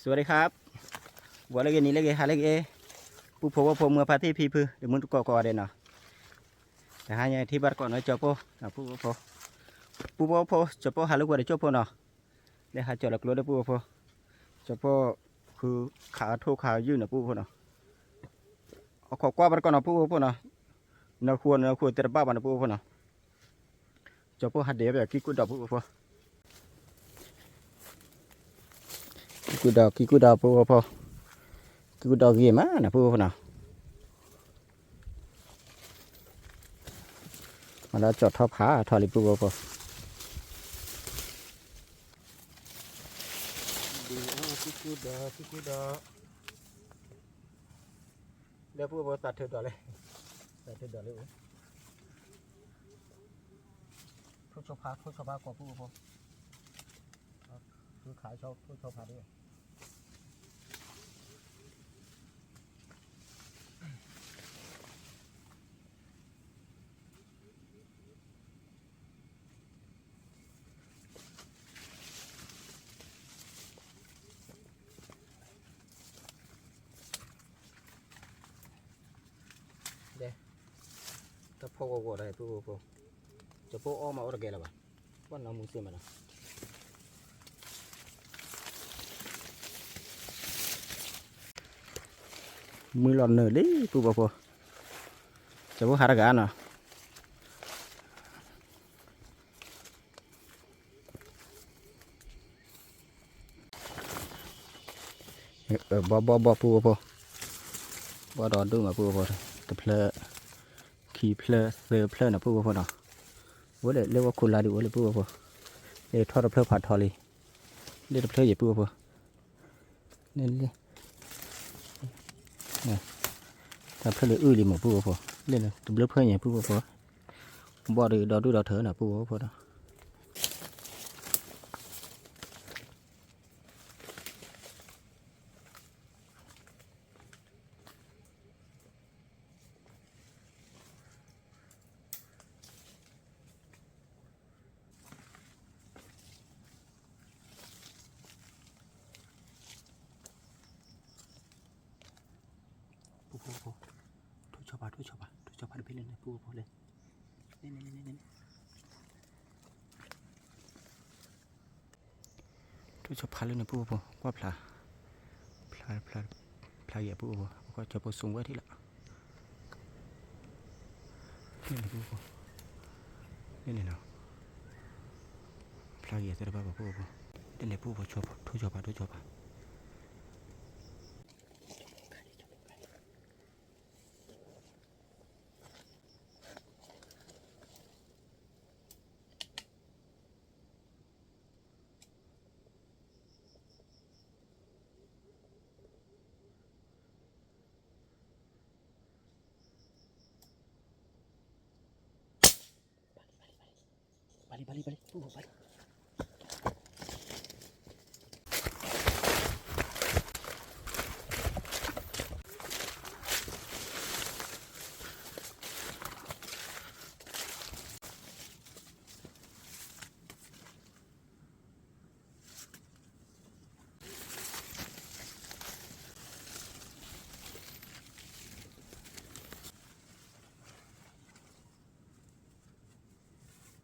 สวัสดีครับ ဂီၤလၢအဂ့ၤ နံၤလၢအဂ့ၤ ဟါလၢအဂ့ၤ ပုၢ်ဖိဝဲၢ်ဖိ မုၢ်ဖါတံၢ်ဖံဖု ဒီးမုၢ်တကိးကိးဂၤဒဲးနီၤ, တဟါညါထံၣ်ဘၣ်တကိးနီၤ ကၠီပိၢ် ပုၢ်ဖိ ပုၢ်ဖိဖိ ကၠီပိၢ်ဟးလၢဝဲဒီးကၠီဖိနီၤ, လၢဟးကၠီလီၤကျိဒီးပုၢ်ဖိ ကၠီပိၢ် ဃုခးထိၣ်ခးယုၢ်နီၤ ပုၢ်ဖိနီၤ, အခီကွၢ်ဘၣ်တကိးနီၤ ပုၢ်ဖိနီၤ, နၢဃိနၢဃိသ့တဘၣ်ဘၣ်နီၤ ပုၢ်ဖိနီၤ ကၠီပိၢ်ဟးဒဲးဝဲ ကံၢ်ကူၣ်ဒီး ပုၢ်ဖိ, ကံၢ်ကူၣ်ဒီး ကံၢ်ကူၣ်ဒီး ပုၢ်ဖိ, ကံၢ်ကူၣ်ဒီးဂ့ၤမးနီၤ ပုၢ်ဖိနီၤ, မၤလၢကၠီထီၣ်ဖးထီလံ ပုၢ်ဖိ, ကံၢ်ကူၣ်ဒီး ကံၢ်ကူၣ်ဒီး လၢပုၢ်ဖိ သးထၢဒီးလံ, သးထၢဒီးလံ, ထိၣ်ဆီဖါ ထိၣ်ဆီဖါကိး ပုၢ်ဖိ, ထိၣ်ဆီဖါဒ် ဒဲ, တၢ်ဖီၣ်ဂီၤဂီၤဒီး ပုၢ်ဖိဖိ, ကၠီပိၢ်အီၣ်မးအီၣ်တကဲလၢၤဘၣ်, ပှၢ်နီၢ်မူစ့မးနီၤ, မုၢ်လီၤနုာ်လံ ပုၢ်ဖိဖိ, ကၠီပိၢ်ဟးတဂၤနီၤ ဘီဘီဘီ ပုၢ်ဖိဖိ, ဘီဒီးဒိၣ်မး ပုၢ်ဖိဖိ, တဖျၢၣ် ခံဖျၢၣ် သၢဖျၢၣ်နီၤ ပုၢ်ဖိဖိနီၤ, အိၣ်လၢ လၢဝဲခိၣ်လါဒံး အိၣ်လၢ ပုၢ်ဖိဖိ, လၢထီၣ်တဖျၢၣ်ဖးထီလံ, လၢတဖျၢၣ်ယဲၢ် ပုၢ်ဖိဖိ, လၢ တၢ်ဖျၢၣ်လၢအုၣ်လံမး ပုၢ်ဖိဖိ, လၢတဘျုးဖျၢၣ်ညါ ပုၢ်ဖိဖိ, ဘီဒီးဒီဒူၣ်ဒီထၢနီၤ ပုၢ်ဖိဖိနီၤ. ပုၢ်ဖိဖိ, ထိၣ်ဆီဖါ ထိၣ်ဆီဖါ ထိၣ်ဆီဖါတဘ့ၣ်လၢန့ၣ် ပုၢ်ဖိဖိလဲၣ်, န့ၣ်န့ၣ်န့ၣ်န့ၣ်န့ၣ် ထိၣ်ဆီဖါလၢန့ၣ် ပုၢ်ဖိဖိ ကွၢ်ဖျါ, ဖျါ ဖျါ ဖျါယဲၢ် ပုၢ်ဖိဖိ အခီၣ်ကၠီပိၢ်စိဝဲထံလီၤ. န့ၣ်န့ၣ် ပုၢ်ဖိ, န့ၣ်န့ၣ်နီၤ, ဖျါယဲၢ်သ့ၣ်တဖၣ်ဘၣ် ပုၢ်ဖိဖိ, ဒ်န့ၣ် ပုၢ်ဖိ ထိၣ်ဆီဖါ ထိၣ်ဆီဖါ ပာ်လံ ပာ်လံ ပာ်လံ ပာ်လံ ပာ်လံ ပာ်လံ ပာ်လံ ပာ်လံ ပုၢ်ဖိ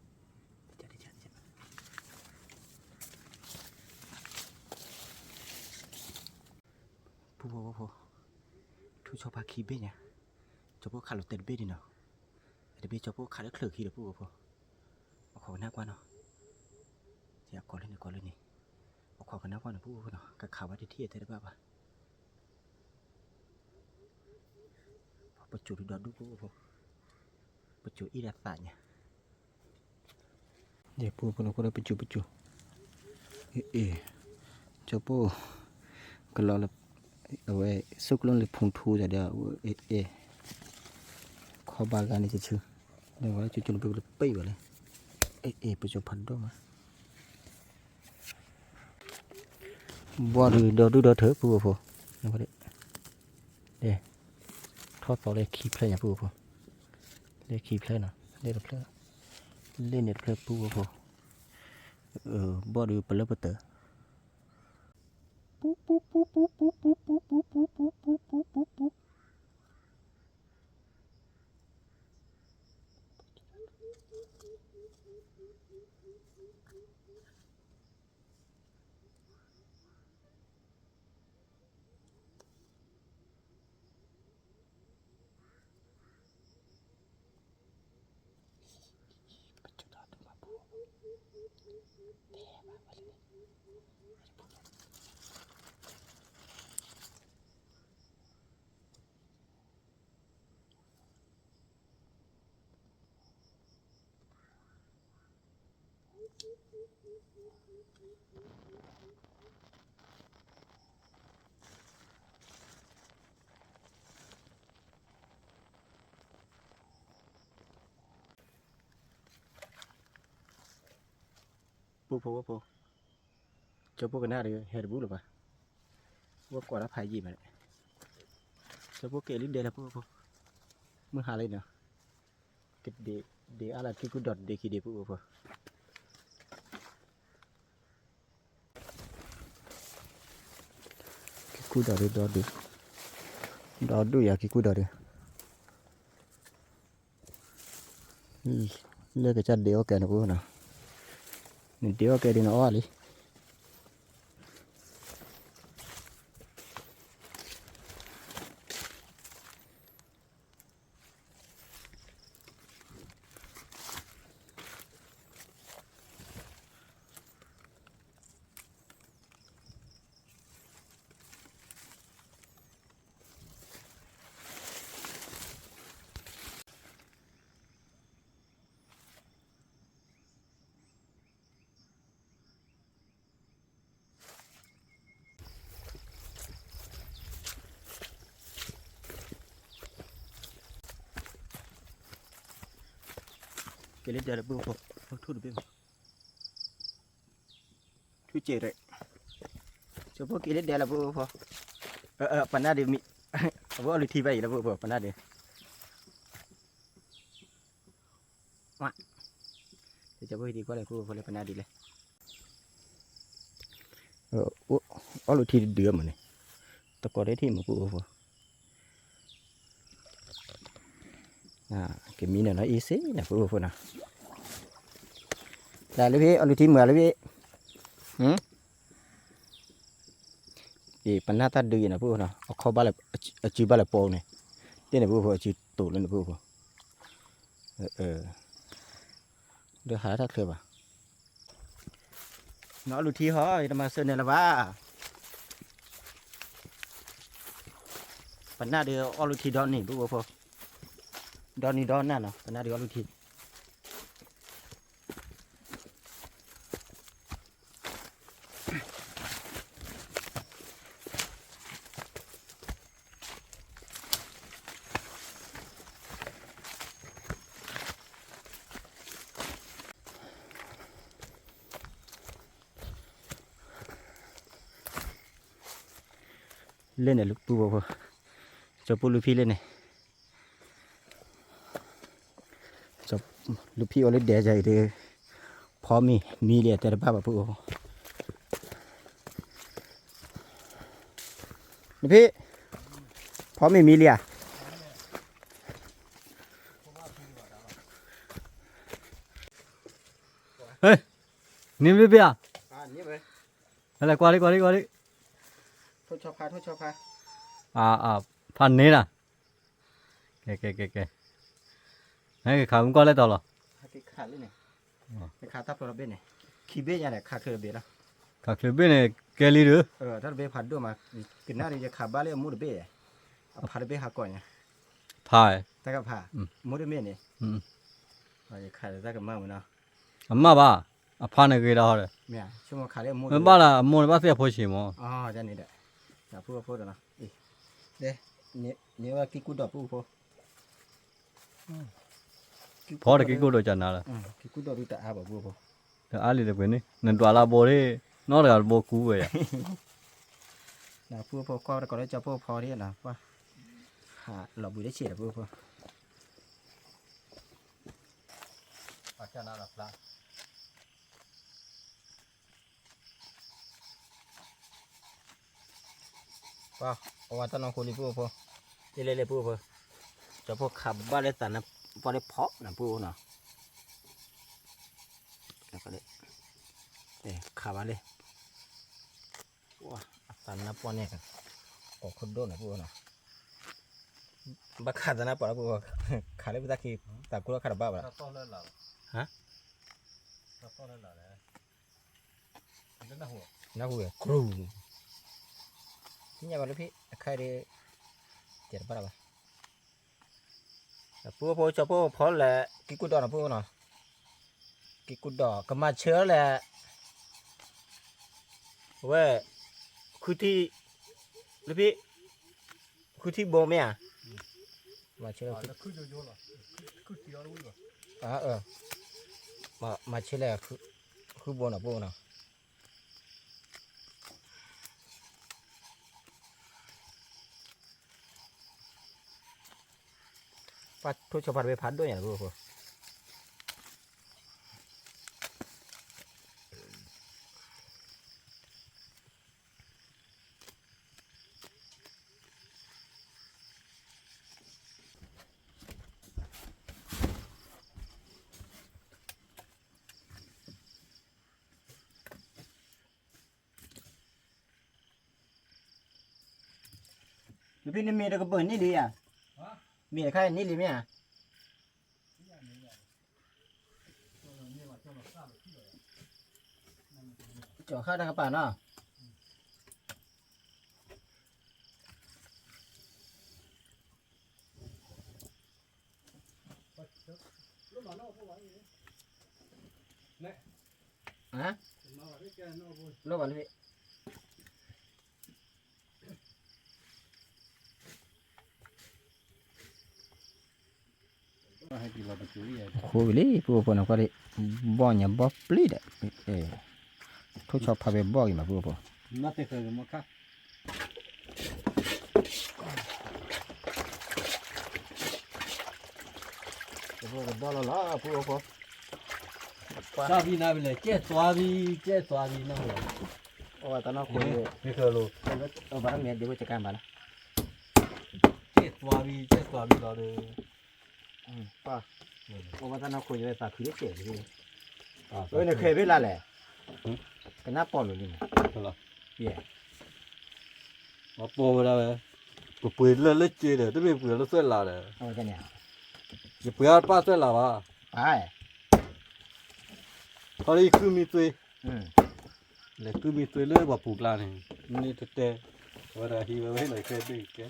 ဖိ, ထိၣ်ဆီဖါခံဘ့ၣ်ညါ, ကၠီပိၢ်ခးလီၤတဲာ်တဘ့ၣ်န့ၣ်နီၤ, တဘ့ၣ်ကၠီပိၢ်ခးလၢချၢၣ်ခံဒီး ပုၢ်ဖိဖိ, အခီၣ်ကနၣ်ကွၢ်နီၤ, ယကိးလၢန့ၣ် ကိးလၢန့ၣ်, အခီၣ်ကနၣ်ကွၢ်န့ၣ် ပုၢ်ဖိဖိနီၤ, ကခးဝဲတထံၣ်အတဲတဘၣ်ဘၣ်. ပစိာ်ဒုဒီဒူၣ် ပုၢ်ဖိဖိ, ပစိာ်အ့ၣ်ဒၣ်သးညါ, ယပုၢ်ဖိန့ၣ် ခိၣ်ဒီးပစိာ်ပစိာ်, အ့ၣ်အ့ၣ်, ကၠီပိၢ်, ကလီလၢ, အဝဲ ဆိၣ်ကျၢၢ်လၢဖုံထူဒီး အ့ၣ်အ့ၣ်, ခီဘၣ်ဂၤန့ၣ်တဆူ, ဒီးဝဲကၠီကၠီန့ၣ် ပကပ့ၢ်ဝဲလဲၣ်, အ့ၣ်အ့ၣ် ပစိာ်ဖးဒိၣ်မး ဘီဒီးဒီဒူၣ်ဒီထၢ ပုၢ်ဖိဖိ, ထီၣ်သီလၢခံဖျၢၣ်ညါ ပုၢ်ဖိဖိ, လၢခံဖျၢၣ်နီၤ, လၢတဖျၢၣ်, လၢန့ၣ်တဖျၢၣ် ပုၢ်ဖိဖိ, ဘီဒီးပလၢပတၢၢ်, ပူပူပူ ပုၢ်ဖိဝဲၢ်ဖိ, ကၠိဖိကနၣ်ဒီး ဟဲတဘူၣ်လၢၤဘၣ်, ဝဲကွၢ်တၢ်ဖးယံာ်မးန့ၣ်, ကၠိဖိက့ၤလံဒဲလၢပုၢ်ဖိ, မုၢ်ဟါလံနီၤ, ကဒ့, ဒ့အါလၢခံကူဒီးတဒ့ခံဒ့ပုၢ်ဖိ, ခံကူဒီးဒုဒီဒု, ဒီဒုယၤခံကူဒီးဒု လၢကစၢ်ဒ့အီၣ်ကဲန့ၣ်ပူၤနီၤ, နဒ့အီၣ်ကဲဒ်နအီၣ်လံ. က့ၤလၢဒဲလၢပုၢ်ဖိ, ထူၣ်တဘ့ၣ်မး, ထူၣ်စ့ၢ်ရဲၣ်, ကၠိဖိက့ၤလၢဒဲလၢပုၢ်ဖိ, ပနၢ်ဒုးမံ, အဝဲအီၣ်လုၢ်ထံဘၣ်အံၤလၢပုၢ်ဖိ ပနၢ်ဒုး ကၠိဖိဟံးဒံးကွၢ်လၢပုၢ်ဖိလၢပနၢ်ဒုးလဲၣ်, အီၣ်လုၢ်ထံတဒုးမးန့ၣ်, တကိးဒၣ်ထံၣ်မးပုၢ်ဖိ, ကမံန့ၣ်နီၤ အ့စ့န့ၣ် ပုၢ်ဖိနီၤ, လၢလၢဖဲအီၣ်လုၢ်ထံမုာ်လၢဖဲ, အ့ ပနၢ်တၢ်ဒုးအံၤနီၤ ပုၢ်ဖိနီၤ, အခီဘၣ်လၢ, အစုဘၣ်လၢပိန့ၣ်, တ့ၢ်န့ၣ် ပုၢ်ဖိ အစုတိာ်လၢန့ၣ် ပုၢ်ဖိ, ဒီးဟးတၢ်ချၢဘၣ်, နအီၣ်လုၢ်ထံဟီ ယတမၤစၢၤန့ၣ်လၢၤဘၣ်, ပနၢ်ဒုးအီၣ်လုၢ်ထံဒီနံၤ ပုၢ်ဖိ, ဒီနံၤဒီနၢ်နီၤ ပနၢ်ဒုးအီၣ်လုၢ်ထံ လၢန့ၣ် ပုၢ်ဖိ, ကၠီၤပူၤလုၢ်ဖံးလၢန့ၣ်, လုၢ်ဖံးအိၣ်လၢဒဲယၤအံၤဒီး, ဖီမ့ၤမံလံဧါ တဲတဘၣ်ဘၣ် ပုၢ်ဖိ, လုၢ်ဖံး, ဖီမ့ၤမံလံဧါ. နံၤဘ့ၣ်ဘ့ၣ်ဧါ, လဲၤကွၢ်လံ ကွၢ်လံ ကွၢ်လံ, ဖးန့ၣ်လီၤ, ကဲ ကဲ ကဲ ကဲ, နကခးမုၢ်ကွၢ်လဲၣ်တီၤလီၤ, ခးဘ့ၣ်န့ၣ်, ခးချၢဘ့ၣ်န့ၣ် ကဲလံဒီး, တၢ်တဘ့ၣ်ဖးဒိၣ်မး, ကနၣ်ဒီးယခးဘၣ်လၢအမိၢ်တဘ့ၣ်, အဖးတဘ့ၣ်ဟးကိးညါ, ဖး, တၢ်ကဖး, မိၢ်တမ့ၢ်န့ၣ်, ယခးတၢ်ကမၣ်မးနီၤ, အမၣ်ဘၣ်, အဖးန့ၣ်ဂ့ၤဒီးဟီဒီး, မ့ၢ်ဘၣ်လၢအမိၢ်န့ၣ်ဘၣ်သ့ၣ်အဖိဆံးမး, ဖီတကံၢ်ကိၢ်ဒီးကနၤလၢ, တအါလံတကွ့ၢ်န့ၣ် နဒွးလၢဘိဒၣ်, နီတဂၤတဘိကူဝဲယၤ, နဖုဖိကွၢ်တကိးလၢကၠီၤဖိဖီဒၣ်နီၤ, ကွၢ်, လီၤဘှံးတဆံးဒီးဖုဖိ, အကနၤလီၤဖျါ လၢန့ၣ် ပှၤ အဝဲတၢ်နီၢ်ခိလံ ပုၢ်ဖိ, လံလံလံ ပုၢ်ဖိ, ကၠီဖိခးဘၣ်လၢသးနါပှၢ်လၢဖီနၤ ပုၢ်ဖိနီၤ, ခးဘၣ်လံ, အသးနါပှၢ်န့ၣ် ကိးခိၣ်ဒိၣ်န့ၣ် ပုၢ်ဖိနီၤ, ဘၣ်ခးသးနါပှၢ်လၢ ပုၢ်ဖိ, ခးလၢပတၢ်ခံ သးကူထီၣ်ခးတဘၣ်ဘၣ်, ဟါ နၢ်ဟူဝဲ ကြူၢ်, သ့ၣ်ညါဘၣ်လၢဖဲ အခါဒီး တဲတဘၣ်လၢၤဘၣ်, ပုၢ်ဖိ ကၠီဖိဖီလဲၣ် က့ၤကူၣ်ဒီးနီၤ ပုၢ်ဖိနီၤ, က့ၤကူၣ်ဒီး ကမၤဆၢလဲၣ်, အဝဲ ဃုထံၣ် လၢဖဲ ဃုထံၣ်ဘိမ့ၢ်ဧါ, မၤဆၢ မၤဆၢလဲၣ် ဃုဘိနီၤ ပုၢ်ဖိနီၤ. ပှၤထိၣ်ဆီဖါတဘ့ၣ်ဖးဒိၣ်ညါလီၤ ပုၢ်ဖိ. နဖံနမ့ၢ်တကပၢၢ်န့ၢ်လံဧါ, မ့ၢ်တခါန့ၢ်လံမ့ၢ်ဧါ, ကၠီၤဃၣ်တၢ်ကပၤနီၤ. အဃိဝံၤလံ ပုၢ်ဖိနီၤ ကွၢ်လံ, ဘီၣ်ညါဘီၣ်ပျံၤဒီး, ထိၣ်ဆီဖါဖဲဘီၣ်ဂ့ၤမး ပုၢ်ဖိ. တဘီၣ်လီၤလီၤ ပုၢ်ဖိ, စၢ်ဘံနၤဘံလဲၣ် ကဲသွါဘံ ကဲသွါဘံနီၤ, အိၣ်ဘၣ်တၢ်နီၢ်ခိ, ဘၣ်မ့ၢ်ဒ့ဖိစကါဘၣ်လီၤ, ကဲသွါဘံ ကဲသွါဘံလီၤဒီး ပၢ်, အိၣ်ဘၣ်တၢ်နီၢ်ခိ ယဝဲသးခုတစဲးလံ, အဝဲန့ၣ်ခဲဘ့ၣ်လၢ်လဲၣ်, ကနၣ်ပီၣ်လိာ်လံန့ၣ်, ပီၣ်ဝဲဒၣ်ဝဲ, ပပှ့ၤလၢလၢစ့ဒီး တမ့ၢ်ပှ့ၤလၢသွဲၣ်လးဒီး, ယပှ့ၤအါတပၣ်သွဲၣ်လးဘၣ်, ခီလၢယကုၢ်မံသွ့ လဲၤကုၢ်မံသွ့လၢပှၤပူၤကျါန့ၣ်, န့ၣ်တတဲ, အဝဲဒၣ်ဟံးဝဲဝဲဟ့ၣ်လီၤခဲဘ့ၣ်ကဲ,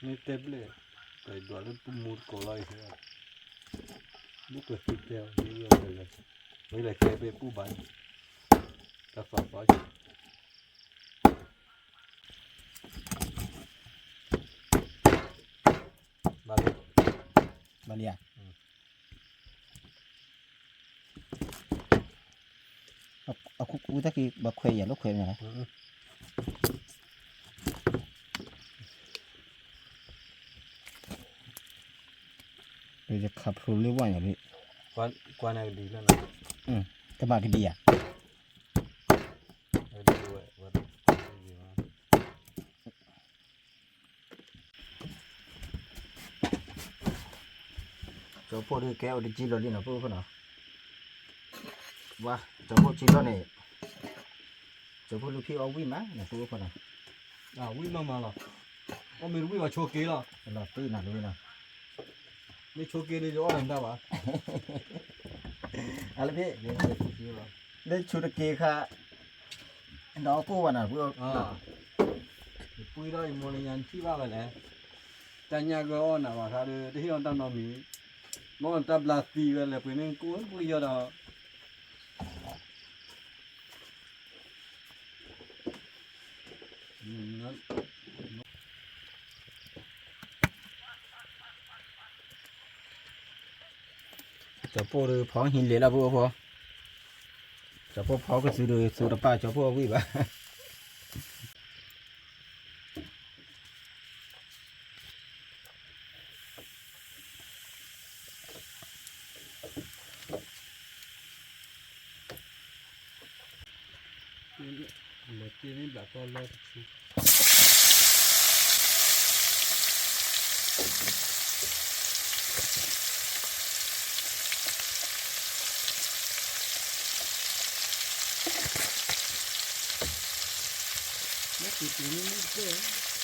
န့ၣ်တဲဘျဲၣ်, ပဒွးလၢပမူတကိးလီၤအံၤ, မ့ၢ်ပသုတဲအီၤ, ဝဲလၢခဲဘ့ၣ်ပူၤဘၣ်, တၢ်သီသီ, ဘၣ်လံ, ဘၣ်လံဧါ. အခိၣ်ကူတၢ်က့ၤဘၣ်ခွဲးယၤလၢခွဲးမ့ၢ်, ယခးဖျိလၢဝဲညါလံ, ကွၢ်နကဒံးလၢ, တမၤကဒံးဧါ. ကၠီဖိဒုးကဲအိၣ်တကံလီၤလံနီၤ ပုၢ်ဖိနီၤ, ဝါ ကၠီဖိကံလီၤန့ၣ်, ကၠီဖိလုၢ်ဖံးအီၣ်ဝံၣ်မးနီၤ ပုၢ်ဖိနီၤ, ဝံၣ်မးမးလီၤ, အီၣ်မ့ၢ်တဝံၣ်ဘၣ်ဆိးက့လီၤ, လီၤတံၢ်နၤလံနီၤ, မ့ၢ်ဆိးက့ဒီးယအီၣ်န့ၣ်တၢ်ဘၣ်, အလၢဖဲ မ့ၢ်ဆိးတက့ခါ ဒီးကိၢ်ဘၣ်နၤ ပုၢ်, ယပှ့ၤဒီးယမိၢ်လၢညါနထံၣ်ဘၣ်ဝဲလဲၣ်, တၢ်ညၣ်ဂၢၢ်အီၣ်နၤဘၣ်ခါဒီး တဟ့ၣ်အီၣ်တၢ်နီတမံၤ, မ့ၢ်တၢ်ဘျါသံဝဲလဲၣ် ပှ့ၤန့ၢ်ကိၢ်ပှ့ၤယီၤဒီး ကၠီဖိဒီးဖီဟံးလ့ၤလီၤ ပုၢ်ဖိ, ကၠီဖိဖီကသူဒီးသူတပာ်ကၠီဖိအဝံၣ်ဘၣ်. မ့ၢ် က့ၤန့ၣ်ဘျးကီလၢတဆူ လၢက့ၤက့ၤန့ၣ်မ့ၢ်တကဲ လီၤပှၤဆဲ ယ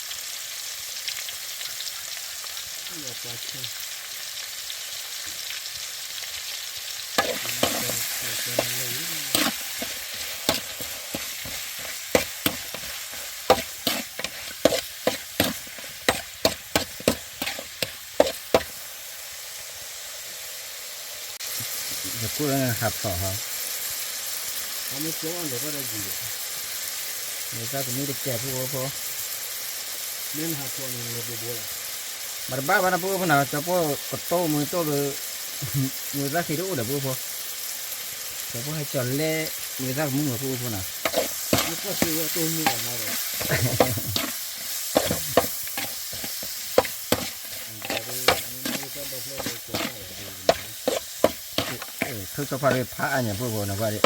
ကိၣ်လၢနဟးဖျိးဟီ အမ့ၢ်ကၠီအီၣ်လဲၤဘၣ်ဒီးယံၤဒီး မ့ၢ်သၣ်ကမုၣ်တကဲးဖိဖိ မ့ၢ်နဟးဖျိးန့ၣ်လီၤဘိဘိလီၤ မ့ၢ်တဘၣ်ဘၣ်နဖိဖိနီၤ ကၠီဖိကတိၢ်မုၢ်တိၢ်လၢ မ့ၢ်သၣ်ခံတအိၣ်ဒီးဖိဖိ ကၠီဖိဟဲကၠီၤလဲၣ် မ့ၢ်သၣ်ကမုၣ်မ့ၢ်ဖိဖိနီၤ မ့ၢ်ကၠီၤစ့ဝဲတိၢ်မုၢ်အမါဒီး ထုးစီၤဖါရ့ဖးအါညါဖိဖိနီၤဖါရ့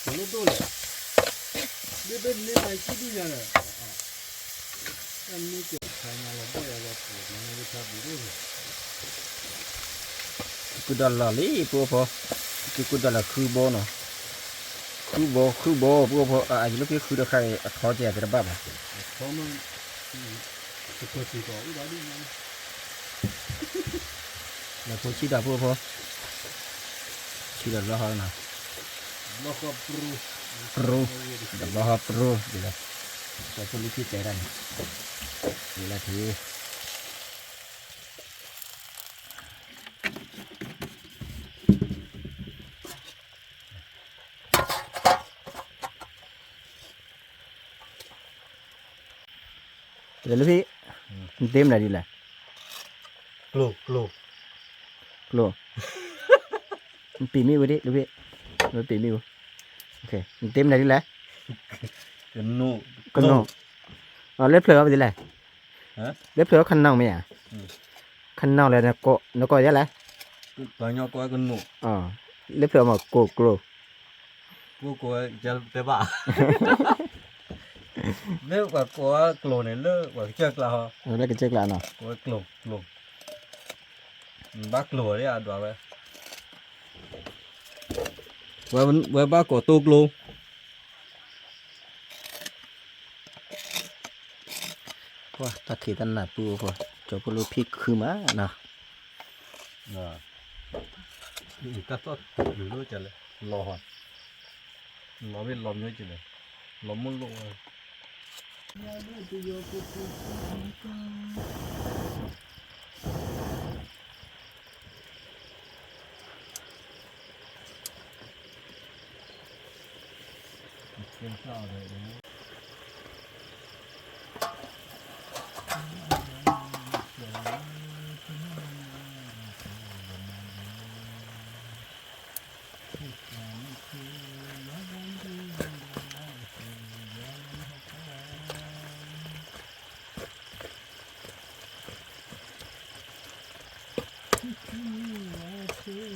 ကလိၣ်ဒိၣ်လဲၣ် မ့ၢ်ဘၣ်မ့ၢ်မၤကံၣ်ဒုညါဒီး တၢ်မ့ၢ်ကဲခါညါလီၤဘီၣ်ယၤလီၤပှဲၤမၤန့ၣ်ဝဲထါဘူးဒိၣ်န့ၣ် က့ၤကူၣ်ဒီးလီၢ်လံ ပှၤဖိ က့ၤကူၣ်ဒီးလီၢ်ဃုဘိနီၤ ဃုဘိ ဃုဘိ ပှၤဖိ အယလိၣ်ဖံဃုတခါအံၤ အထီကဲအကတဘၣ်ဘၣ် အထီမး တပၢၢ်စံးကီးအိၣ်ဒီးဒ်မး လဲၤဖိဆံးဒီးပှၤဖိ ဆံးဒီးဘျီဟီနီၤ ပရူ ဒီးဘျီဟီပရူ ဒ်လဲၣ် ကၠီဖိလံဖံတဲတၢ်န့ၣ် ဒ်လဲၣ်ထံ လဲၤလၢဖံ နတ့မနုၤဒ်လဲၣ် ကျိ ကျိ ကျိ နပ့ၤမ့ၣ်ဝဲဒၣ် လၢဖံ နပ့ၤမ့ၣ်ဝဲ နတ့မနုၤဒ်လဲၣ် ကနိ ကနိ လၢဖျၢၣ်အီၤဒ်လဲၣ် လၢဖျၢၣ်အီၤခနီၣ်မ့ၢ်ဧါ ခနီၣ်လဲၣ် နကိးယၤလဲၣ် ကညီကိးကနိ လၢဖျၢၣ်အီၤမ့ၢ် ကိၢ်ကျိ ကိၢ်ကိးတဲဘၣ် လၢပှၤကိးကျိန့ၣ် လၢပှၤကစၢၢ်ကျါဟီ လၢကစၢၢ်ကျါနီၤ ကိးကျိ ကျိ ဘၣ်ကျိဝဲဒၣ်အဒွးဝဲ ဝဲဘၣ်ကိးတိကျိ ပှၤတၢ်ခံးတၢ်နးပူၤအိၣ်ဃိ ကၠီဖိလၢဖံခုမးနီၤ တၢ်သီၣ်တဘျုးလၢကလဲၣ် လီၤဟီ လီၤမ့ၢ်လီၤမ့ၢ်ကလဲၣ် လီၤမုၢ်လိၣ်ဝဲ ပှၤဒ်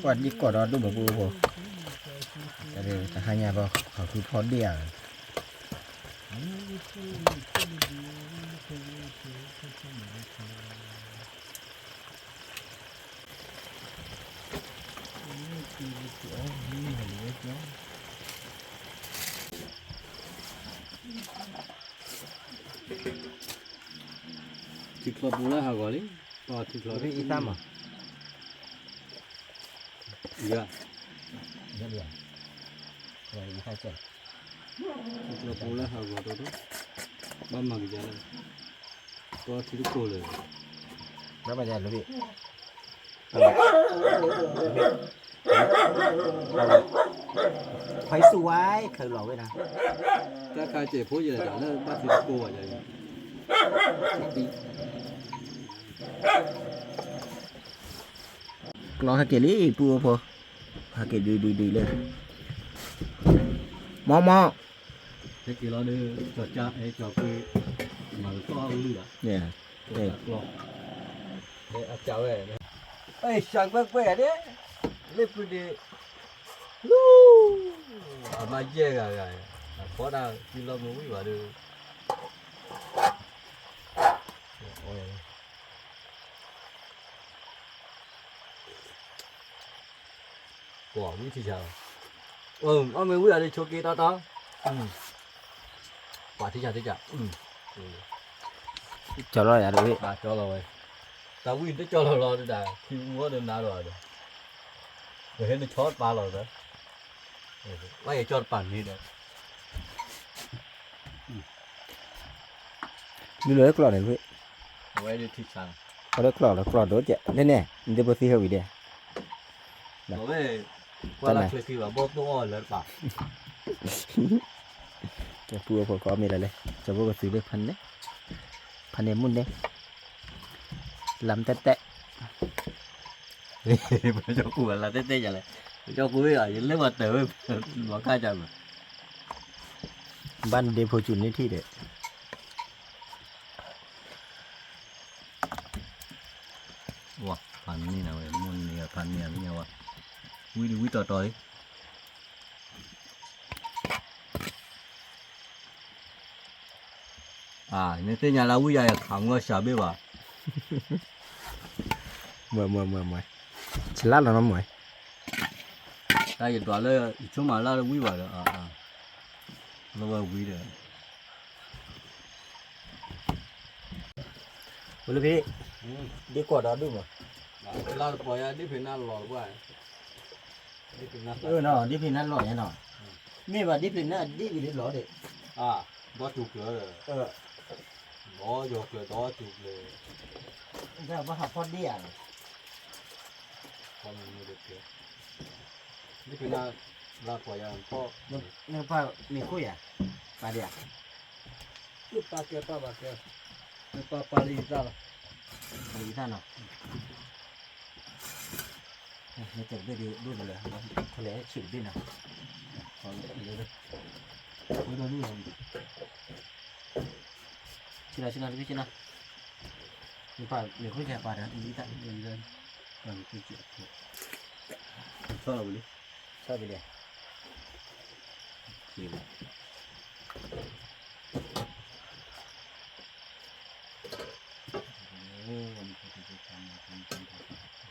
ကိးဒီးဒိၣ်ဘၣ်ပူဖိ တဟါညါဘၣ် ဟးဃုဖီဒ့ၣ်ဧါ ထံချီပူၤလၢဟးဂီၤလံ, ပှၤထံချီ အံသၣ်မး, ယၤ, ယၤ, ထံချီပူၤလၢဟးဂီၤတဒိၣ်, ဘၣ်မၤကယၤလၢ, ပှၤထံတကိးလၢာ်, ဘၣ်မၤယၤလၢဘ့ၣ် ခွဲးစူဝဲ ချၢးလီၤဝဲဒၣ်, တၢ်ခါစဲးဖိယဲဒၣ်လၢဘၣ်ထံတကိးဘၣ်ယၤအံၤ, ကျီဟဲက့ၤလံ ပူဖိ, ဟဲက့ၤဒုးဒုးဒုးလၢ, မီမီ, ဟဲက့ၤလီၤဒီး ကၠီကၠါ အဲ ကၠီကွ့, မၤကသီၣ်အလုၢ်ဘၣ်, ကျီ, အဲ အကၠါဝဲ, အဲ ရှၤကွဲကွဲဒၣ်, လၢဖုဒံး လူ, အမါယဲၢ်ဂၤဂၤ, အဖီဒၣ်သံလီၤမ့ၢ်ဝံၣ်ဘၣ်ဒီး, ကွၢ်ဝံၣ်ထံဆးလီၤ, အီၣ်မ့ၢ်ဝံၣ်အီၤဒီးဆိးက့တီတီ, ကွၢ်ထံဆးထံဆး, ကၠီလီၤယၤတဝ့ၢ်, ကၠီလီၤဝဲ, တၢ်ဝံၣ်တကၠီလီၤလီၤဒၣ် ခံမူဒီးနၤလီၤဒီး, ပဟဲနဆီတပၤလီၤဒီး, ဘၣ်ယကၠီတပၤန့ၣ်ဒီး ဒ်လဲၣ်ကျီၢ်န့ၣ်, အဝဲဒၣ်ထံဆး, အဝဲဒၣ်ကျီၢ်လီၤ ကျီၢ်ဒိၣ်ကဲး, န့ၣ်န့ၣ် နဒ့ဖိသံဟဲဝံၤဒဲး, အဝဲ, ကွၢ်လၢချ့ခံဘၣ် ဘီၣ်သိၣ်အီၣ်လၢတပၤ, ပူအဖိကီမ့ၢ်လၢလဲၣ် ကၠီဖိကသုးလၢဖးန့ၣ်, ဖးန့ၣ်မုၢ်န့ၣ်, လမ်းတဲတဲ, ပကၠီကူလမ်းတဲတဲယလဲၣ်, ပကၠီကူဝဲယလဲၤဝဲတၢ်ဝဲ, လီၤခါကၢ်မး, ဘၣ်နဒ့ဖိစူၤန့ၢ်ထံၣ်ဒီး ဝါ, ဖးန့ၢ်နၤဝဲ မုၢ်နံၤဖးန့ၢ်နၤဝဲ, ဝံၤဒံးဝံၤတီတီလံ, အါ, နသ့ၣ်ညါလၢဝံၣ်ယၤယခးမုၢ်အီၣ်စှၤဘ့ၣ်ဘၣ်, မွဲမွဲမွဲမွဲ, ဆလါလီၤနီၤမွဲ, တၢ်ယဒွးလၢ ယဆိကမိၣ်လၢဝံၣ်ဘၣ်ဒီး, လၢဝဲဝံၤဒီး ဝဲလၢဖဲ, ဒ်ကွီၢ်ဒီးဒိၣ်မး, လၢတပီၤယါဒ်ဖဲနၢ်လီၤတပှၢ်, ဒ်ဖဲနၢ်လီၤယါနီၤ, မ့ၢ်ဘၣ်ဒ်ဖဲနၢ်ဒ်ဝံၤလီၤဒီး, ဒီတူၢ်ကျၢၤ, ဒီယီၤကျၢၤဒီတူၢ်ကျၢၤ, ဘၣ်ဟးဖီဒ့ဧါ, ဒ်ဖဲနၢ်လီၤပီၤယါ, နပၢ်မ့ၢ်ခိၣ်ယါ, ပာ်ဒံးဧါ ပာ်ကဲပာ်ဘၣ်ကဲ, ပာ်ပာ်လၢယသၣ်လီၤ, လၢယသၣ်နီၤ, နတဘ့ၣ်ဒ်ဒိၣ်တလၢ, ခီလဲၣ်ဆံးတဘ့ၣ်နီၤ, ဆံးလီၤဆံးလီၤတဘ့ၣ်ဆံးလီၤ, နပၢ်မ့ၢ်ခိၣ်ယါပာ်ဒီး ယသၣ်, ဆီလီၤဝံၤလံ, ဆီလီၤဝံၤလံ, ဆံးလီၤ ပူဖိဝဲဖိမုၢ်အဖါတံၢ်, အီၣ်လီၤအီၣ်လီၤပူဖိ, ကၠီဖိသရၣ်ဒီး, မူ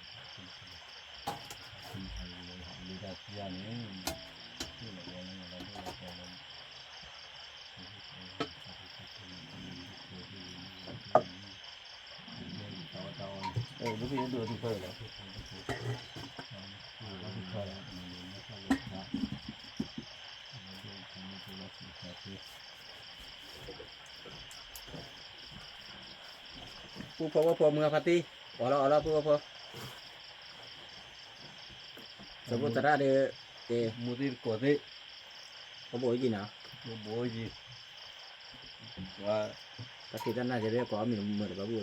သ့ၣ်တကိးသ့ၣ်, ကဘိးယံၤနီၤ, ကဘိးယံၤ, တၢ်ဖံးတၢ်နၢ်ကဲဘၣ်ကိးအီၣ်မ့ၢ်မုာ်တဘၣ်ပူဖိ, က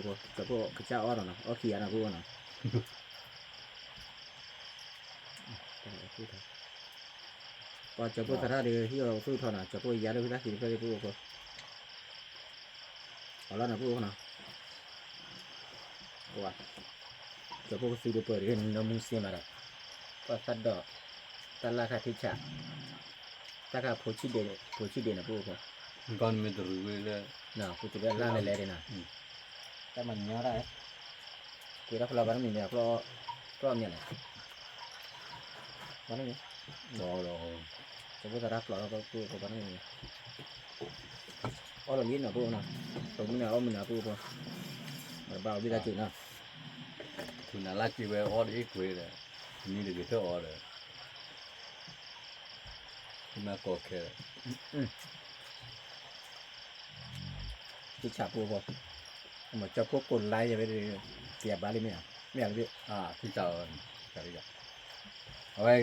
ၠီဖိကစၢ်အီၣ်နီၤနီၤ, အီၣ်ခံဂၤနီၤပူဖိနီၤ ပှၤကၠီဖိသရၣ်ဒီး ဟံၣ်အီၤသူၣ်ထီၣ်နီၤ, ကၠီဖိယါလၢဝံသၣ်သံတဖျၢၣ်လံပူဖိ, အီၣ်လီၤနီၤပူဖိနီၤ, ကၠီဖိကသုးတပၢၤဒီး နီၢ်မူစ့မးဒီး, ပှၤသၣ်ဒီး, တၢ်လၢ်ခါထံဆး, တၢ်ခါဖိဆံးဒ့, ဖိဆံးဒ့နီၤပူဖိ, ကီၢ်နမ့ၢ်တရူးဝဲလၢ, ပူတဘ့ၣ်လၢ်လဲၤလဲၤဒံးနီၤ, တၢ်မၤညီတၢ် ကွံာ်တၢ်ဖျီဘၣ်တမံၤမ့ၢ်အကျီၢ်, ကျီၢ်မ့ၢ်လဲၣ်, ဘၣ်တမံၤ, ဒီး, ကၠီဖိသရၣ်ဖျီထီၣ်ပူဖိဘၣ်တမံၤ, အီၣ်လီၤလံနီၤပူဖိနီၤ, ပမုၢ်နၤအီၣ်မုၢ်နၤပူဖိ, ဘၣ်အီၣ်ဘံၣ်တၢ်စူၤနီၤ, ထူနၤလၢစ့ဝဲအီၣ်တအ့ၣ်ကွ့ဒီး, နံၤတဂ့ၤထၢၣ်အီၤဒီး, မ့ၢ်ကိးခဲ ထံဆးပူဖိ, မ့ၢ်ကၠီဖိကိးလါယဲဝဲ, ပယၤဘါလံမ့ၢ်ဧါ, မ့ၢ်ဧါလၢဘ့ၣ်, ထံဆး, အဝဲ,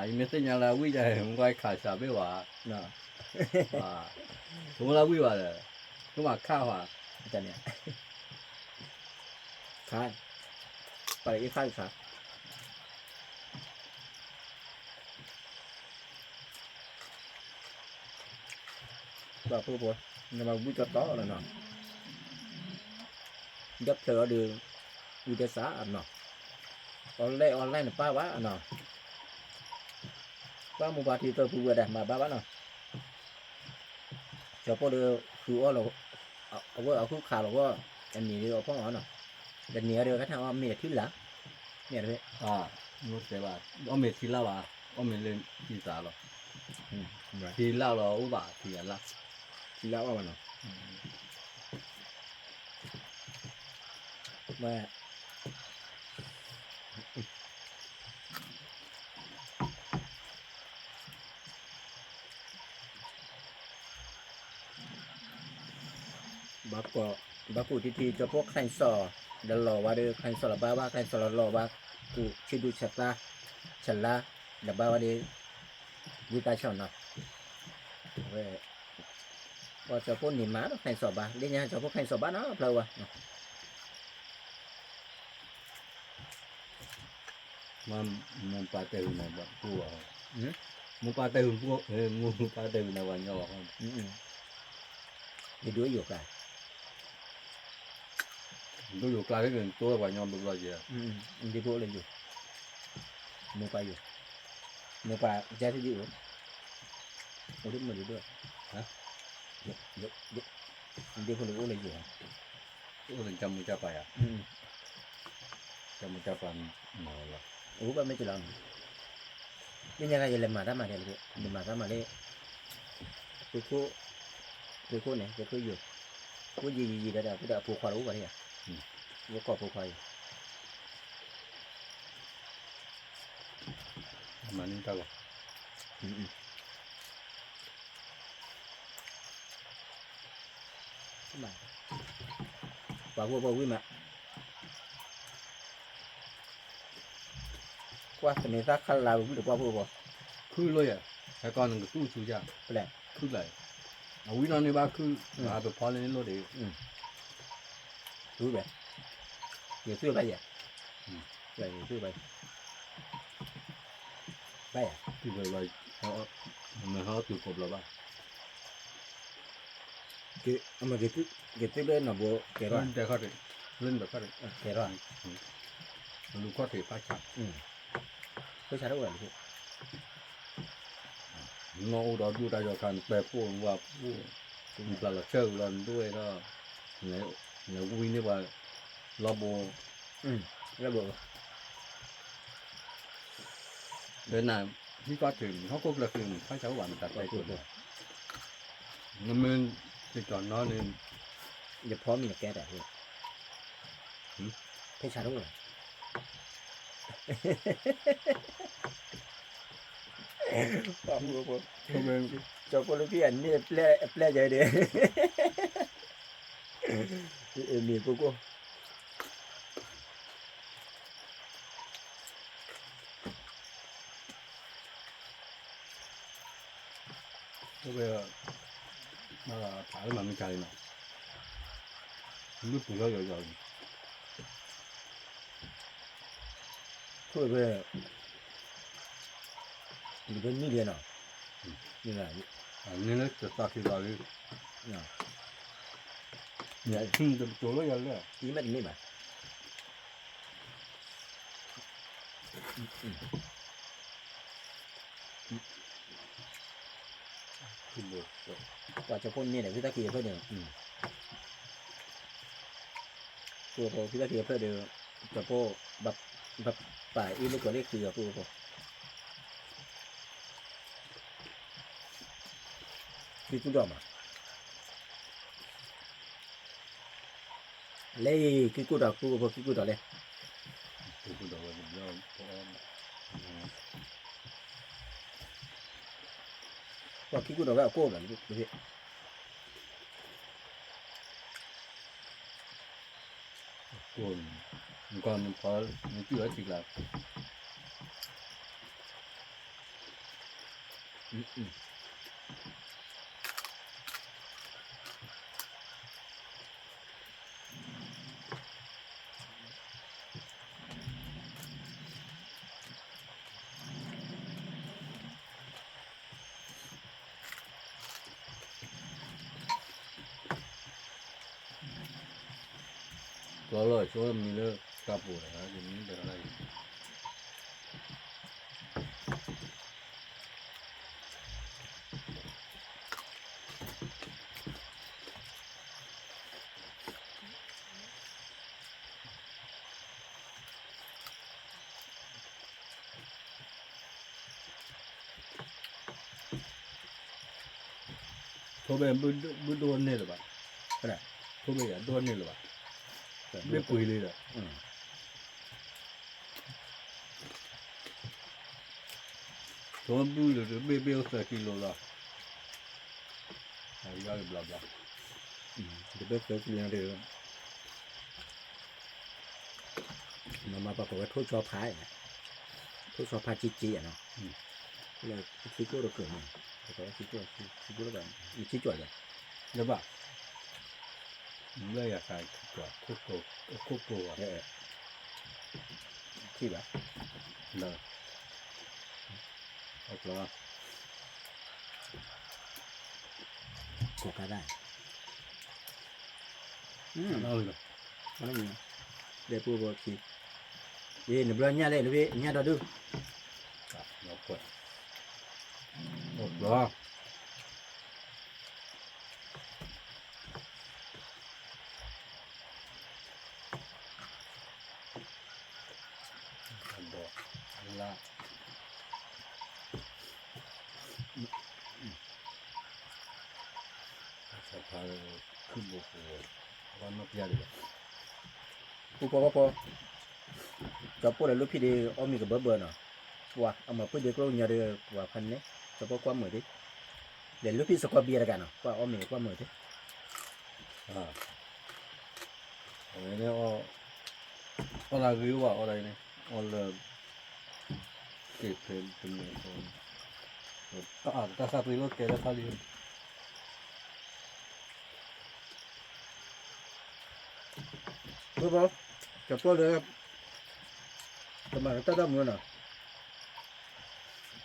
ယမ့ၢ်သ့ၣ်ညါလၢဝံၣ်ယၤ မ့ၢ်ကွၢ်ခးစှၤဘ့ၣ်ဝဲ, ဆိကမိၣ်လၢဝံၣ်ဘၣ်ဒီး, ဆိကမိၣ်ခးဝဲ, တၢ်န့ၣ်, ခး, ပှၤအ့ၣ်ခးခး ပှၤဖိဖိ, နမၤဝံၣ်ကၠီတီလီၤနီၤ, ဒီးဖျၢၣ်အီၤဒီး, ဝံၣ်ဒီးစးနီၤ, အီလဲၣ်အီလဲၣ်နပၢ်ဘၣ်နီၤ, ပှၤမိၢ်ပှၢ်ထံသၢဖုဝဲဒၣ် မၤဘၣ်ဘၣ်နီၤ, ကၠီၤပိၢ်ဒီး ဃုအီၣ်လီၤ, အဝဲအဃုခးလီၤဝဲ, အနံၤဒီးအဖီၣ်အီၤနီၤ, တနံၤအံၤဒီးကထါအီၣ်မ့ၢ်တထံလၢ်, မ့ၢ်တဖဲ, အီၣ်မ့ၢ်ထံလၢ်ဘၣ်, အီၣ်မ့ၢ်လၢထံသးလီၤ, ထံလၢ်လီၤအိၣ်ဘၣ်ထံအလၢ်, ထံလၢ်အိၣ်ဘၣ်နီၤ, ဝဲ ဘၣ်ကိၣ်တထံ ကၠီၤဖိ ခၠၣ်စီၣ် ဒီးလီၤဝဲဒီး ခၠၣ်စီၣ်လီၤဘါဝဲ ခၠၣ်စီၣ်လီၤလီၤဝဲ ကူၣ်ဆံဒူၣ်ဆၣ်သါ ဆၣ်လါ ဒီးဘါဝဲဒီး ဝံသးစူၤနီၤ, ဝဲ ပှၤကၠီၤဖိန့ၣ်မၤနီၤ ခၠၣ်စီၣ်ဘါ လၢညါကၠီၤဖိခၠၣ်စီၣ်ဘါနီၤ ဖျါဝဲ မ့ၢ်မိၢ်ပၢ်တဲဝံၤန့ၣ် ပှၤကိၢ်ဘၣ်, မိၢ်ပၢ်တဲဝံၤ, မိၢ်ပၢ်တဲဝံၤန့ၣ် ပှၤညီဘၣ်, ယဒိၣ်ယိာ်ကျါ, ဒိၣ်ယိာ်ကျါလၢကတိၤပှၤညီဘျီဘျီယဲ, ဒ်ဖိအိၣ်လၢယိာ်, မိၢ်ပၢ်ယိာ်, မိၢ်ပၢ်ကဲထံဒ်အိၣ်, အိၣ်ဒ်မုၢ်ဒိၣ်ဒိၣ်, ဒ်ဖိလၢအိၣ်လၢယိာ်, အိၣ်လၢကၠီမုၢ်ကၠီပၢ်ယၤ ကၠီမုၢ်ကၠီပၢ်မၤလီၤ, အိၣ်ဘၣ်မ့ၢ်ကလီၤ, လၢညါခါယလဲၤမၤတၢ်မၤဒဲးလၢ, ယမၤတၢ်မၤလၢ, သုးခိၣ်, သုးခိၣ်န့ၣ် သုးခိၣ်ယိာ်, အိၣ်ယံာ်ယံာ်ယံာ်ဒီး အဖိခွါတအိၣ်ဘၣ်ဒံးဧါ, ယကိးဖိခွါအံၤ, မၤန့ၢ်တၢ်ဂီၤ ပှၤဖိဖိဝံၣ်မး, ကွၢ်သန့ၤသၣ်ခါလၢ်ဝံၣ်ဒီးပှၤဖိဖိ, ခုၣ်လီၤယၤ, ဟဲကီးနကသူၣ်ဆူယၤ, ဖဲလဲၣ်, ခုၣ်လီၤ, အဝံၣ်နီၢ်န့ၢ်ဘၣ်ခုၣ်, ပဖီလၢန့ၣ်လိၣ်ဒံး, ဝံၣ်ဘဲ, ယသူၣ်ဘၣ်ယဲ, ယသူၣ်ဘၣ်, ဘၣ်ယဲ, မ့ၢ်ဟီတုၤကိးဘျီဘၣ် က့ၤသုလၢနီၢ်ဘိကဲထီၣ်, ကဲထီၣ်, လူၤခီၣ်ထံးဖးဆါ, ဖးဆါတအိၣ်ဝဲ, နီၢ်အိၣ်ဒီးဒိၣ်တၢ်ယီၤခါ နပဲာ်ဖှိၣ်နဝၤဖှိၣ်, နပျၢ်လီၤဆၢကလီၤနဒိၣ်ဝဲဒီး, လဲၤဝံန့ၢ်ပှၤ, လီၤဘိ, လီၤဘိ ဒီးနၤ ဟံၣ်ကီၢ်ထံး ဟီၣ်ခိၣ်ကျၢၢ်သ့ၣ်န့ၣ် ဖးဆါအိၣ်ဘၣ်မတၤတဲကိးလၢ, နမ့ၢ်တကီၤနီန့ၣ်, ယဖီမ့ၢ်နကဲတၢ်, ဖဲဆါတအိၣ်လီၤ, ကၠီဖိလၢဖံအန့ၣ်အပျဲၢ်ယၤဒဲး, မ့ၢ်ကိၢ်ကိၢ် ဝဲ, ဖးလၢမၤမုၢ်ကၢ်လံနီၤ, လုၢ်ပူၤလီၤယီၤယီၤလံ, ခိၣ်ဝဲ, ယဖဲမံလံနီၤ, န့ၣ်လၢတသးခံသးလံ, တကၠိလၢယၤလၢ, အံၤမ့တမ့ၢ်ဘၣ် ပှၤကၠီဖိန့ၣ်ဒီး ဝံသးစူၤအဖျၢၣ်န့ၣ်, ပှၤဖိဝံသးစူၤအဖျၢၣ်ဒီး, ကၠီဖိ, ဘၣ်ပာ်အ့ၣ်လိာ်ကွဲလၢခံဂၤဖိဖိ, ကံၢ်ကူၣ်ဒီးမး လဲၤ, ကံၢ်ကူၣ်ဒီး ကူၣ်ဖိ ကံၢ်ကူၣ်ဒီးလဲၤ, ကံၢ်ကူၣ်ဒီးဝဲ, ပှၤကံၢ်ကူၣ်ဒီးဝဲအကိၣ်ဘၣ်, ကိၣ်, နကီၢ်နဖီ, နကံၢ်ဝဲထံကျါ ကျီလီၤဆိမံၤလၢတၢ်ပူၤဒီး ယမံဘဲထီၣ်ဒၣ်ယၤ, ထိၣ်ဘ့ၣ်ဘုဒိၣ်န့ၢ်လၢၤဘၣ်, ထိၣ်ဘ့ၣ်ယၤဒိၣ်န့ၢ်လၢၤဘၣ်, ဘ့ၣ်ပှ့ၤလံဒီး, ထိၣ်ဘုလၢၤတဘ့ၣ်ဘ့ၣ်အိၣ်သၢကံလိလီၤ, ယီၢ်ကဘျီဘျီ, တဘ့ၣ်သၢကံလိဒီး မၤမၤပှၤကိးဝဲထိၣ်ဆီဖါ, ထိၣ်ဆီဖါက့က့နီၤ, လၢထံကျိတကၢၢ်နီၤ, ထံကျိ, ထံကျိလၢ, ထံကျိလၢ, လၢဘၣ်, လၢယၤခါ, ခိၣ်ကိၢ်ဘၣ်, ထံၣ်ဘၣ်, လၢ, အကျီ ကိးကါဒၣ်, လဲၤပူဖိခံ, အ့ နဘျီညၣ်လဲၣ် နဘ့ၣ်ညၣ်ဒီဒူၣ်, ပူဖိဝဲဖိ, ကၠီပိၢ်ဒီးလူဖံးဒုး အီၣ်မ့ၤကဘၢဘၢနီၤ, ပှၤအမၤပှ့ၤဒုးကျိၣ်ကညီဒီး ပှၤဖးန့ၣ် ကၠီပိၢ်ကွၢ်မုာ်ဒံး, ဒီးလူဖံးစကွီၤဘံယၤတဂၤနီၤ ကွၢ်အီၣ်မ့ၤကွၢ်မုာ်ဒံး, အဝဲန့ၣ် အီၣ်လၢဂ့ၤဝဲ အီၣ်လၢန့ၣ် အီၣ်လၢ က့ၤဖဲတမံၤဃီ, တၢ်သးပ့ၤလီၤကဲလၢခါလံ, ပူဖိ, ကၠီပိၢ်ဒီး ကမၤကတၢၢ်တၢ်မူနီၤ,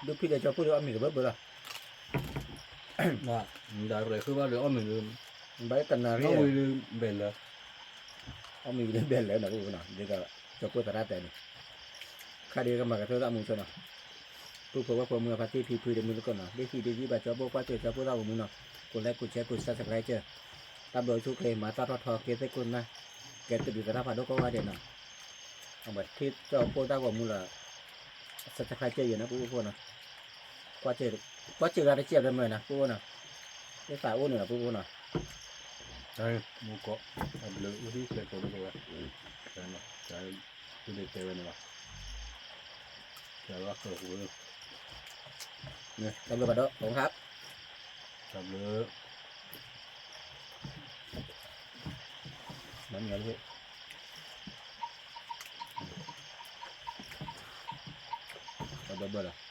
လူဖံးဒီးကၠီပိၢ်ဒီးအီၣ်မ့ၤကဘၢဘၢလီၤ, ဒီးရဲၣ်ဃုဘၣ်ဒီးအီၣ်မ့ၤဒီး, ဘၣ်တနၤရံၣ်, အီၣ်မ့ၤဒီးဘဲၣ်လၢ, အီၣ်မ့ၤဒီးဘဲၣ်လၢနီၤ ပူဖိနီၤ ဒ်သိးကၠီပိၢ်သရၣ်တဲန့ၣ်, ခါဒီးကမၤကတၢၢ်တၢ်မူဆိနီၤ, ပူဖိဝဲဖိမုၢ်အဖါတံၢ်ဖံဖုဒီးမုၢ်သကိးနီၤ ဒ်ဟံးဒ်ယံာ်ဘၣ်ကၠီပိၢ်ကွၢ်စၢၤကၠီပိၢ်သရၣ်မူနီၤ, ကိးလဲကိးဆဲကိး subscribe တၢ်ဘျုးဆူၣ်ချ့ မၤတၢ်ထီၣ်ထီကဲသ့ၣ်ကိၢ်နၢ်, ကဲတဒုးသရၣ်ဖးဒိၣ်ကိးဂၤဒဲးနီၤ, အဝဲထံၣ်ကၠီပိၢ်သရၣ်မူလီၤ, subscribe ယဲနီၤ ပူဖိနီၤ, ကွၢ်စၢၤဂၤတစဲးလၢမုာ်နီၤ ပူဖိနီၤ, သ့သးအိၣ်န့ၣ်လီၤ ပူဖိနီၤ, မူကီး, အဘျုးအိၣ်ဒံးကျဲကိးဒိၣ်ဝဲ, တဒုးတဲဝဲန့ၣ်လီၤ, တၢ်ဘျုးဘၣ်ဒီး ခီခါ, တၢ်ဘျုး, မၤမံၤလၢ, တၢ်ဘျုးဘၣ်ဒီး